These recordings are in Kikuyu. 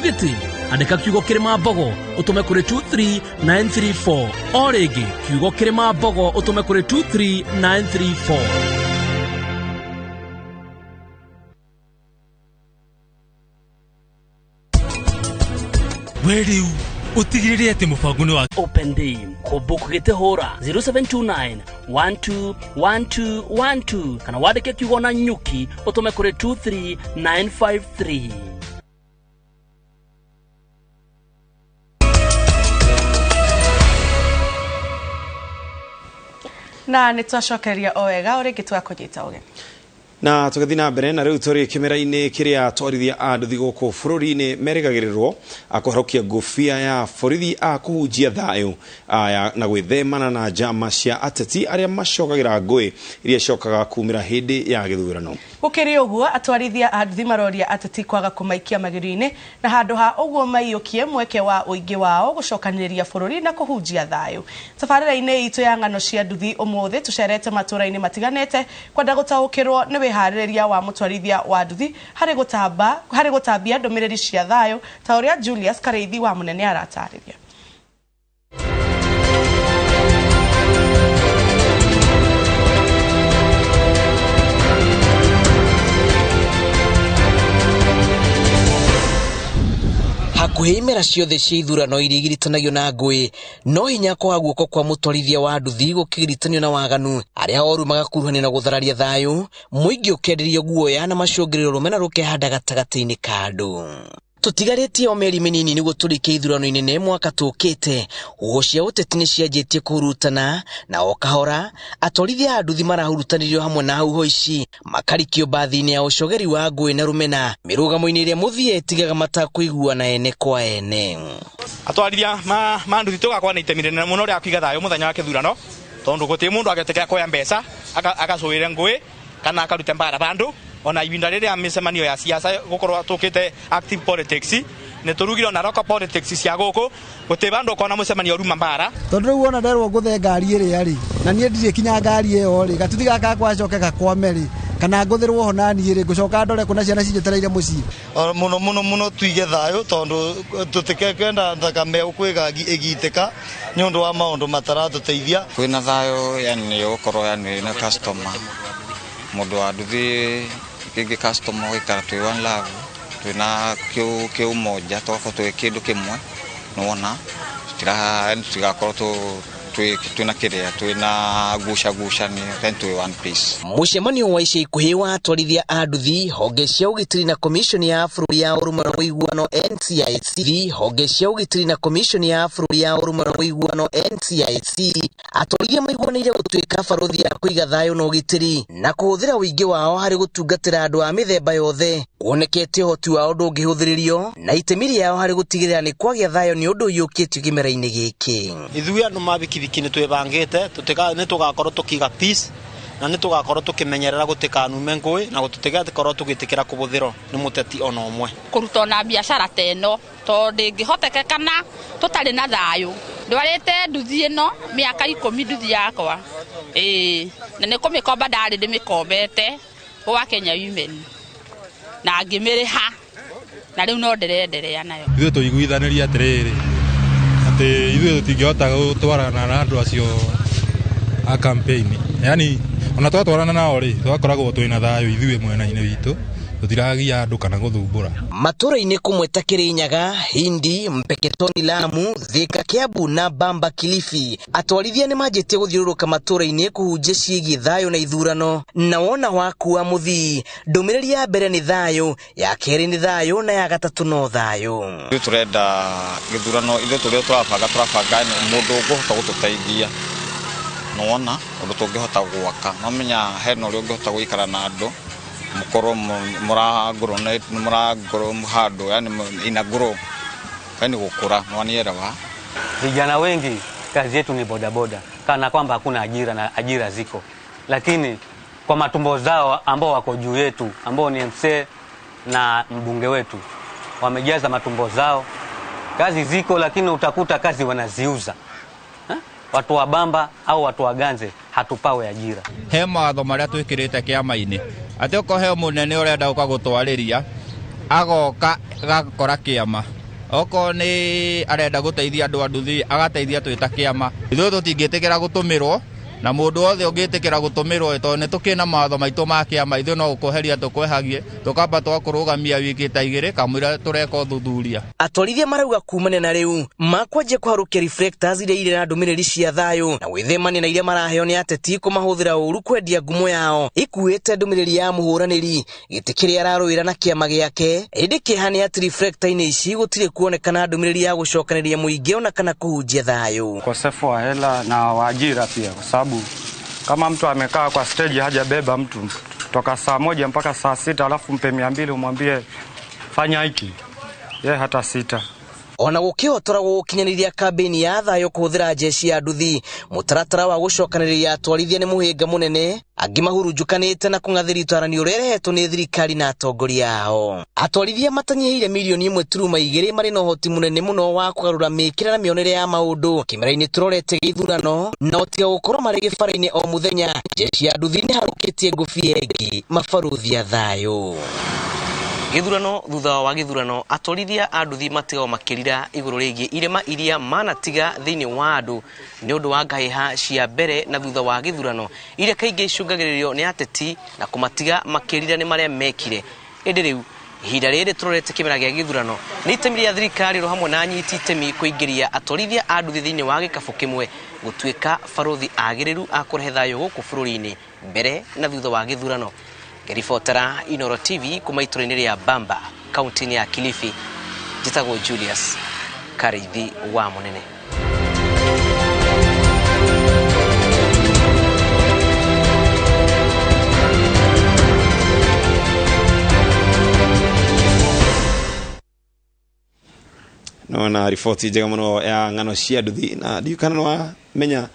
Gĩtĩ andĩka kiugo Kĩrĩma Mbogo ũtũme kũrĩ 23934. O rĩngĩ kiugo Kĩrĩma Mbogo ũtũme kũrĩ 23934. We rĩu ũtigĩrĩre atĩ mũbango nĩ wa Open Day kũbook gĩtĩ hũra 0729 121212 kana wandĩke kiugo na nyuki ũtũme kũrĩ 23953. Na nĩ twacokeria o wega o rĩngĩ twakũnyita ũgeni. Na tũgĩthiĩ na mbere na rĩu tũrĩ kĩmera-inĩ kĩrĩa atwarithia a nduthi gũkũ bũrũri-inĩ merĩgagĩrĩrwo kũharũkia ngũbia ya borithi a kũhunjia thayũ na gwĩthemana na njama cia ateti arĩa macokagĩra ngũĩ iria cicokaga kumĩra hĩndĩ ya gĩthurano. Gũkĩrĩ ũguo atwarithia a nduthi maroria ateti kwaga kũmaikia magerio-inĩ na handũ ha ũguo maiyũkie mweke wa ũingĩ wao gũcokanĩrĩria bũrũri na kũhunjia thayũ. Tabarĩra-inĩ itũ ya ng'ano cia nduthi ũmũthĩ tũcerete matũũra-inĩ matiganĩte kwenda gũtaũkĩrwo nĩ wĩharĩrĩria wa mũtwarithia wa nduthi harĩ gũtambia ndũmĩrĩri cia thayũ ta ũrĩa Julius Karĩithi wa Mũnene aratarĩria. Hakuhĩ imera ciothe cia ithurano iria igiritanagio na ngũĩ no hinya kwaga guoko kwa mũtwarithia wa nduthi gũkĩgiritanio na waganu arĩa oru magakuruhanio na gũthararia thayũ mũingĩ ũkenderio guoya na macũngĩrĩro rũmena rũkehanda gatagatĩ-inĩ ka andũ. Tũtigarĩtie o mĩeri mĩnini nĩguo tũrĩkie ithurano inene mwaka tũkĩte. Huho cia ũteti nĩ cianjĩtie kũhurutana na o kahora atwarithia a nduthi marahurutanĩrio hamwe na huho ici makarikio mbathi-inĩ ya ũcogeri wa ngũĩ na rũmena mĩrũgamo-inĩ ĩrĩa mũthia ĩtigaga matakũiguana ene kwa ene. Atwarithia ma nduthi tũgakorwo na itemi rĩnene mũno rĩa kũiga thayũ mũthenya wa kĩthurano tondũ gũtirĩ mũndũ agetĩkĩra kuoya mbeca agacũĩre ngũĩ kana akarute mbara bandũ. Ona ibinda rĩrĩa mĩcemanio ya siasa gũkorwo tũkĩte active politics nĩ tũrugire na local politics cia gũkũ gũtirĩ bandũ ũkona mũcemanio ruma mbara. Tondũ rĩu wona nderwo ngũthe ngari ĩrĩa rĩ na niĩ ndirĩ kinya ngari ĩyo rĩ gatuthi gaka gwacoke gakwame rĩ kana ngũthĩrwo ho na niĩ rĩ ngũcoka ndore kuna ciana cinjetereire mũciĩ. Mũno mũno mũno tuige thayũ tondũ tũtikenda thakame ũkwĩgagi ĩgitĩka nĩ ũndũ wa maũndũ mataratũteithia. Kwĩna thayũ yani ũgũkorwo yani na customer mũndũ wa nduthi gĩngĩ customer gũikara twĩ one love twĩna kĩũmoja tũgakorwo twĩ kĩndũ kĩmwe nĩwona tũtigakorwo twĩna kĩrĩa twĩna gucagucanio then twĩ one piece. Mũcemanio wa ica ikuhĩ wa atwarithia a nduthi honge cia ũgitĩri na komishoni ya bũrũri ya ũrũmwe na ũiguano NCIC honge cia ũgitĩri na komishoni ya bũrũri ya ũrũmwe na ũiguano NCIC atwarithia maiguanĩire gũtuĩka barothi ya kũiga thayũ na ũgitĩri na kũhũthĩra ũingĩ wao harĩ gũtungatĩra andũ a mĩthemba yothe kuonekete ũhoti wao ndũngĩhũthĩrĩrio na itemi rĩao harĩ gũtigĩrĩra nĩ kwagĩa thayũ nĩ ũndũ ũiyũkĩtio kĩmera-inĩ gĩkĩ. Ithuĩ andũ ma bikibiki nĩ twĩbangĩte nĩ tũgakorwo tũkiga peace na nĩ tũgakorwo tũkĩmenyerera gũtikanume ngũĩ na gũtutigakorwo tũgĩtĩkĩra kũbũthĩrwo nĩ mũteti ona ũmwe. Kũruta ona biacara ta ĩno tondũ ndĩngĩhotekekana tũtarĩ na thayũ. Ndwarĩte nduthi ĩno mĩaka 10 nduthi yakwa ĩĩ na nĩ kũmĩkomba ndarĩ ndĩmĩkombete gwa Kenya Women na ngĩmĩrĩha na rĩu no ndĩrenderea nayo. Ithuĩ tũiguithanĩrie atĩrĩrĩ atĩ ithuĩ tũtingĩhota gũtwarana na andũ acio a campaign yani ona twatwarana nao rĩ twakoragwo twĩna thayũ ithuĩ mwena-inĩ witũ tũtiragia andũ kana gũthumbũra. Matũũra-inĩ kũmwe ta Kĩrĩnyaga, Hindi, Mpeketoni, Lamu, Thika, Kiambu na Bamba, Kilifi atwarithia nĩ manjĩtie gũthiũrũrũka matũũra-inĩ kũhunjia ciĩgiĩ thayũ na ithurano na wona wakua mũthii ndũmĩrĩri ya mbere nĩ thayũ ya kerĩ nĩ thayũ na ya gatatũ no thayũ. Ithuĩ tũrenda gĩthurano ithuĩ tũrĩa tũrabanga mũndũ ũngĩhota gũtũteithia nĩwona ũndũ tũngĩhota gwaka no menya hena ũrĩa ũngĩhota gũikara na andũ mũkorwo mũragũrũ handũ yani ina grow yani gũkũra nwanielewa. Vijana wengi kazi yetu ni bodaboda kana kwamba hakuna ajira na ajira ziko, lakini kwa matumbo zao ambao wako juu yetu ambao ni MC na mbunge wetu wamejaza matumbo zao. Kazi ziko lakini utakuta kazi wanaziuza. Watu wa Bamba au watu wa Ganze hatupawe ajira. He mawatho maria twikirite kiama-ini ati okorwo he munene urenda uka gutwariria Agoka gakora kĩama. Okorwo nĩ arenda gũteithia andũ a nduthi agateithia twĩ ta kĩama. Ithuĩ tũtingĩtĩkĩra gũtũmĩrwo na mũndũ wothe ũngĩtĩkĩra gũtũmĩrwo tondũ nĩ tũkĩrĩ na mawatho maitũ ma kĩama, ithuĩ no gũkweheria tũkwehagie tũkamba twakũrũgamia wiki ta igĩrĩ kamũira tũreka ũthuthuria. Atwarithia marauga kumania na rĩu makwanjia kũharũkia reflectors iria irĩ na ndũmĩrĩri cia thayũ na gwĩthemania na iria maraheo nĩ ateti kũmahũthĩra ũru kwendia ngumo yao ikuĩte ndũmĩrĩri ya mũhũranĩri gĩtĩ kĩrĩa ararũĩra na kĩama gĩake. Ĩndĩ kĩeha nĩ atĩ reflector-inĩ ici gũtirĩ kuonekana ndũmĩrĩri ya gũcokanĩria mũingĩ ona kana kũhunjia thayũ. Ukosefu wa hela na wa ajira pia, kwa sababu kama mtu amekaa kwa stage hajabeba mtu toka saa 1 mpaka saa 6 alafu mpe 200 umwambie fanya hiki, ye hata sita. Ona gũkĩhotora gũkinyanĩria kambĩini ya thayũ kũhũthĩra jeshi ya nduthi, mũtaratara wa gũcokanĩrĩria atwarithia nĩ mũhĩnga mũnene, angĩ mahurunjũkanĩte na kũng'athĩria ũtarani ũrĩa ũrehetwo nĩ thirikari na atongoria ao. Atwarithia matanyihĩire milioni 1.2 marĩ na ũhoti mũnene mũno wa kũgarũra mĩkĩre na mĩonere ya maũndũ kĩmera-inĩ tũrorete gĩthurano, na otiga gũkorwo marĩ gĩbara-inĩ o mũthenya, jeshi ya nduthi nĩharũkĩtie ngũbia ĩngĩ mabarũthi a thayũ. Gĩthurano thutha wa gĩthurano atwarithia a nduthi matigagwo makĩrira igũrũ rĩgiĩ irema iria manatiga thĩinĩ wa andũ nĩ ũndũ wa ngahĩha cia mbere na thutha wa gĩthurano iria kaingĩ icũngagĩrĩrio nĩ ateti na kũmatiga makĩrira nĩ marĩa mekire. Ĩndĩ rĩu ihinda rĩrĩ tũrorete kĩmera gĩa gĩthurano nĩ itemi rĩa thirikari ro hamwe na anyiti itemi kũingĩria atwarithia a nduthi thĩinĩ wa gĩkabũ kĩmwe gũtuĩka barũthi agĩrĩru a kũrehe thayũ gũkũ bũrũri-inĩ mbere na thutha wa gĩthurano. Ngĩribotera Inooro TV kuma itũra-inĩ rĩa Bamba kaunti-inĩ ya Kilifi, njĩtagwo Julius Karithi wa Mũnene. Nona riboti njega mũno ya ng'ano cia nduthi na ndiũ kana nĩwamenya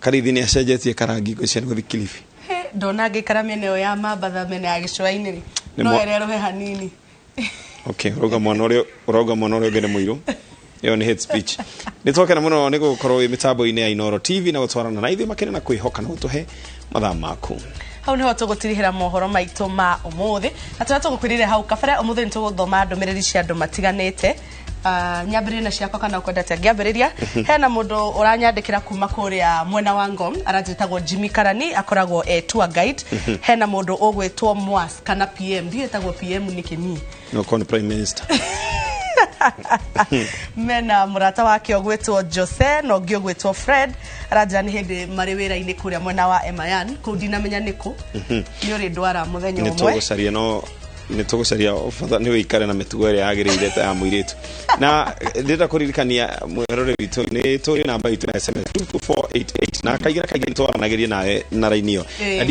Karithi nĩ acenjetie karangi ngũcia nĩ gũthiĩ Kilifi. Ndona ngĩikara mĩena ĩyo ya Mambatha mĩena ya gĩcũa-inĩ rĩ, no ĩrerũhe hanini. Okay, ũrauga mwana ũrĩa ũngĩ nĩ mũirũ. Ĩyo nĩ hate speech. Nĩ twakena mũno nĩ gũkorwo wĩ mĩtambo-inĩ ya Inooro TV na gũtwarana na ithuĩ makĩria na kwĩhoka na gũtũhe mathaa maku. Hau niho tũgũtirihĩra mohoro maitũ ma ũmũthĩ na tũrĩa tũgũkwĩrire hau kabere ũmũthĩ nĩ tũgũthoma ndũmĩrĩri cia andũ matiganĩte. Nyambĩrĩrie na ciakwa kana ũkwenda atĩa ngĩambĩrĩria. Hena mũndũ ũranyandĩkĩra kuma kũrĩa mwena wa Ngong, aranjĩtagwo Jimmy Karani, akoragwo e tour guide. Hena mũndũ ũgwĩtwo Mwas kana PM, ndiũĩ etagwo PM nĩkĩ niĩ. No korwo nĩ Prime Minister. Mena mũrata wake ũgwĩtwo Jose na ũngĩ ũgwĩtwo Fred, aranjĩra nĩ hĩndĩ marĩ wĩra-inĩ kũrĩa mwena wa Emayan, kũu ndinamenya nĩkũ. Nĩ ũrĩ ndwara mũthenya ũmwe. Nĩtũgũcaria no nĩtũgũcaria bata nĩ wĩikare na mĩtugo ĩrĩa yagĩrĩire ta ya mũirĩtu. Na ndĩrenda kũririkania mwĩrore witũ nĩ tũrĩ namba itũ ya SMS 22488 na kaingĩ na kaingĩ nĩtwaranagĩria nawe na raini ĩyo. Na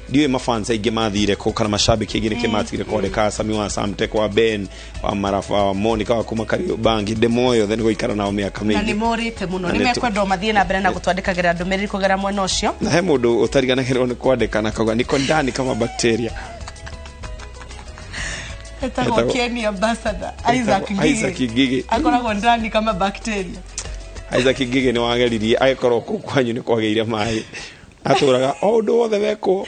ndiũĩ mafans aingĩ mathire kũ kana mashabiki aingĩ nĩkĩ matigire kwandĩka Sami wa Samtek wa Ben wa Marafa wa Monica wa kuma Kariobangi ndĩmoĩ othe nĩ gũikara nao mĩaka mĩingĩ. Na nĩmorĩte mũno, nĩmekwenda mathiĩ na mbere na gũtwandĩkagĩra ndũmĩrĩri kũgerera mwena ũcio. Na he mũndũ ũtariganagĩrwo nĩ kwandĩka na akauga niko ndani kama bacteria. Etagwo Kenny Ambassador Isaac Ngige. Akoragwo ndani kama bacteria. Isaac Ngige nĩ wageririe agĩkorwo kũu kwanyu nĩ kwagĩire maĩ. Atũraga o ũndũ wothe wekwo.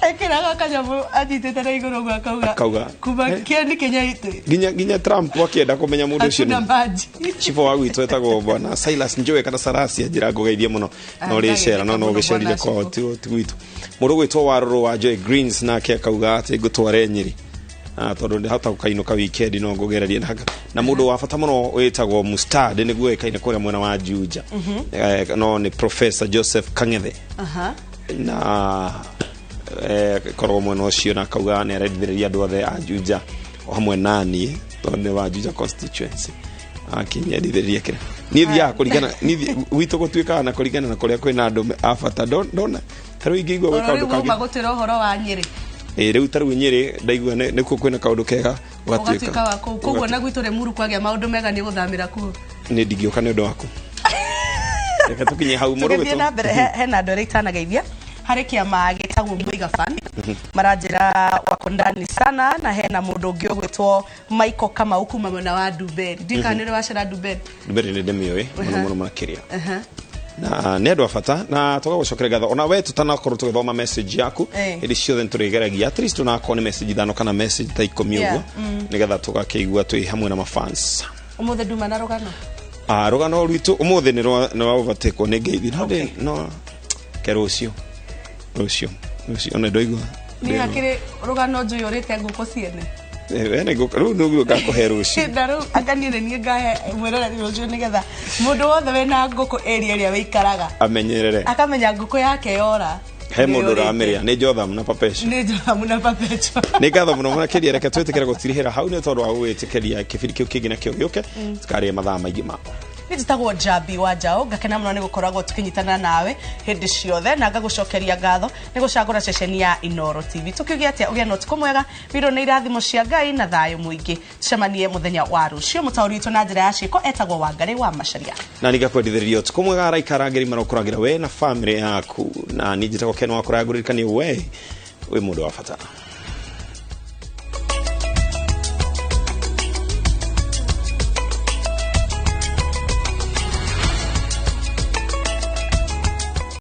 Ekĩraga kanyamũ anyitĩte na igũrũ ũguo akauga kuma Kenny Kenyatta. Nginya Trump akĩenda kũmenya mũndũ ũcio nĩ maji. Chifu wa gwitũ etagwo bwana Silas Njoe kana Sarasia njĩra ngũgeithie mũno. No rĩcera no ũgĩcerire kwao ti gwitũ. Mũndũ ũgwĩtwo Warũrũ wa Joy Greens nake akauga atĩ ngũtware Nyĩrĩ. Tondũ ndĩhota gũkainũka weekend no ngũgererie na mũndũ wa bata mũno wĩtagwo Mustard nĩguo ĩkaine kũrĩa mwena wa Juja. No nĩ Professor Joseph Kang'ethe. Na korwo mwena ũcio na akauga nĩ arendithĩrĩria andũ othe a Juja o hamwe na niĩ tondũ nĩ wa Juja constituency. Akĩnyendithĩrĩria kĩrĩa niĩ thiaga kũringana niĩ gwitũ gũtuĩkaga na kũringana na kũrĩa kwĩna andũ a bata ndona ta rĩu ingĩigua gwĩ kaũndũ kangĩ. Magũtwĩra ũhoro wa Nyĩrĩ. Rĩu ta rĩu Nyĩrĩ ndaigua nĩkuo kwĩna kaũndũ kega ũgatuĩka wa kũu. Koguo na gwitũ Rĩmuru kwagĩa maũndũ mega nĩ gũthamĩra kuo. Nĩ ndingĩũka nĩ ũndũ waku. Reke tũkinye hau mũrũ witũ. Tũgĩthiĩ na mbere hena andũ arĩa itanageithia. Harĩ kĩama gĩtagwo Muiga Fan maranjĩra wako ndani sana, na hena mũndũ ũngĩ ũgwĩtwo Michael Kamau kuma mwena wa Ndumberi. Ndiũĩ kana nĩ ũrĩ wacera Ndumberi. Ndumberi nĩ ndĩmĩũĩ mũno mũno makĩria. Na nĩ andũ a bata na tũgagũcokeria ngatho ona we tũtanakorwo tũgĩthoma message yaku. Hĩndĩ ciothe nĩtũrĩgeragia at least onakorwo nĩ message 5 kana message ta 10 ũguo, nĩgetha tũgakĩigua twĩ hamwe na mafans. Ũmũthĩ nduma na rũgano. Ah, rũgano rwitũ ũmũthĩ nĩ rwa overtakewo nĩ ngeithi no no ke rũciũ rũciũ rũciũ ona ndoigua. Niĩ hakĩrĩ rũgano njũyũrĩte ngũkũ ciene. We nĩ ngũkũ rĩu nĩguo ngakũhe rũciũ. Na rĩu anga niĩ nĩ niĩ ngahe mwĩroreri rũciũ nĩgetha mũndũ wothe wĩna ngũkũ area ĩrĩa wĩikaraga amenyerere, akamenya ngũkũ yake yora. He mũndũ ũramĩrĩa nĩ Jotham na Papeco. Nĩ Jotham na Papeco. Nĩ ngatho mũno makĩria, reke twĩtĩkĩre gũtirihĩra hau nĩ tondũ wa gũgĩtĩkĩria kĩbindi kĩu kĩngĩ nakĩo gĩũke tũkarĩe mathaa maingĩ mao. Niĩ njĩtagwo Njambi wa Njaũ, ngakena mũno nĩ gũkoragwo tũkĩnyitana nawe hĩndĩ ciothe na ngagũcokeria ngatho nĩ gũcagũra ceceni ya Inooro TV. Tũkiuge atĩa, ũgĩe na ũtukũ mwega wĩrwo nĩ irathimo cia Ngai na thayũ mũingĩ. Tũcemanie mũthenya wa rũciũ. Mũtaũri witũ na njĩra ya ciĩko etagwo Wangarĩ wa Macharia. Na ningakwendithĩrĩria ũtukũ mwega, araika arangĩri marokũrangĩra we na bamĩrĩ yaku, na niĩ njĩtagwo Ken wa Kũraya, ngũririkanie we wĩ mũndũ wa bata.